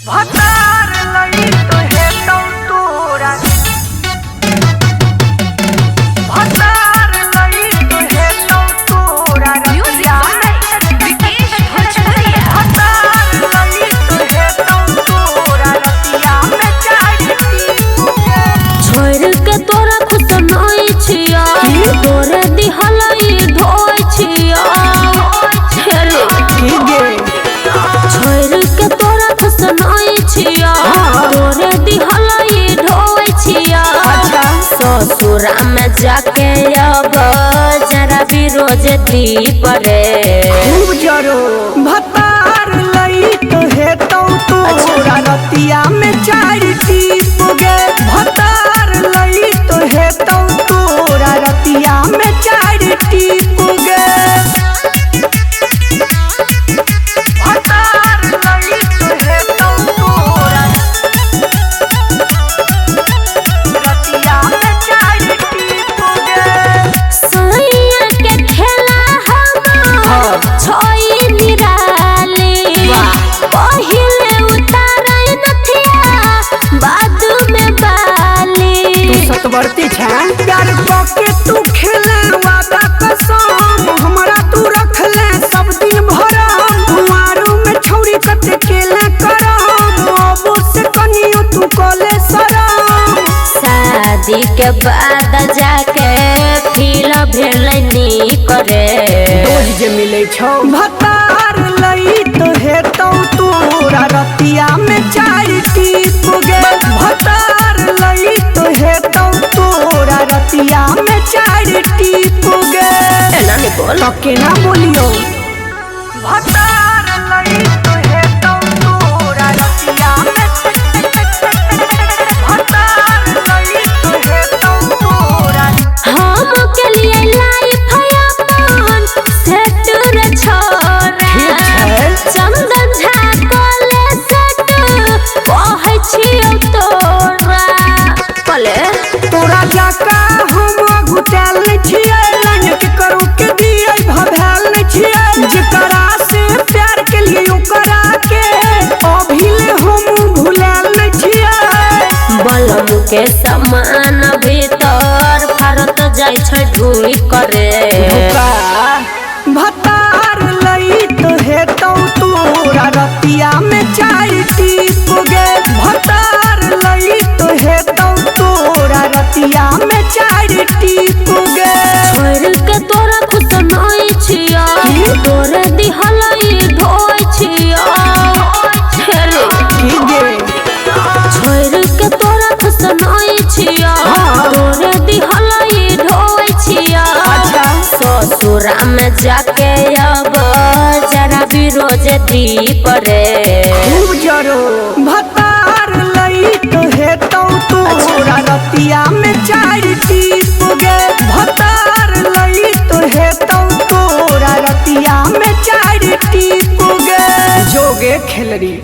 भतार लई तो हेतौ तोरा, भतार लई तो हेतौ तोरा Music Ratia by Vikesh Bhojpuria. भतार लई तो हेतौ तोरा रतिया में चारि टीप। छोड़ के तोरा खुश नहीं छिया, तोरे दिहलई ढोई छिया। हेरे की गे? छोड़ के तोरा खुश नहीं छिया, तोरे दिहलई ढोई छिया। अच्छा। ससुरा में जाके अब जरा भी रोज दी परे। खूब जरो भतार लई तो हेतौ तोरा रतिया में चारि टीप गे। भतार लई तो हेतौ तोरा रतिया में चारि टीप गे। भतार लई तो हेतौ तोरा रतिया में चारि टीप गे। सैया के खेला हाँ। हम छोई निराली, पहिले उतारै नथिया बाद में बाली। तू सतवर्ती छै प्यार के तू खेले वादा कसम, हमरा तू रखले सब दिन भरम। कुंवारू में छौरी कते केले करम, अबो से कनियो तू कले शरम। शादी के बाद जाके फील भेलै नी करे। रोज जे मिले छौ भतार लई तो हेतौ तोरा रतिया में चारि टीप गे। भतार लई तो हेतौ तोरा रतिया में चारि टीप गे। एना नहीं बोल। तो केना बोलियो? भतार लई तो हेतौ तोरा रतिया में, भतार लई तो हेतौ तोरा। हम के लिए लाइफ अपन सेट रे छोरा। ठीक छै। चंदन झा कले सेट कहै छियौ तोरा कले। तोरा जाका हम घुटायल नै छियै, लाइन के करू के दियै भभैल नै छियै। जेकरा से प्यार के लिए ओकरा के अभी ले हम भुलायल नै छियै। बलम के समान भीतर फारत जाइ छै ढुई करे। धोखा भतार लई तो हेतौ तोरा रतिया में चारि टीप गे। भतार लई तो हेतौ तोरा रतिया में चारि टीप गे। छोड़ के तोरा खुश नहीं छिया, तोरे दिहलई ढोई छिया। हेरे की गे? छोड़ के तोरा खुश नहीं छिया, तोरे दिहलई ढोई छिया। अच्छा। ससुरा में जाके अब जरा भी रोज दी परे। खूब जरो भतार लई तो हेतौ तोरा रतिया में चारि टीप गे। भतार लई तो हेतौ तोरा रतिया में चारि टीप गे। जोगे खेलरी।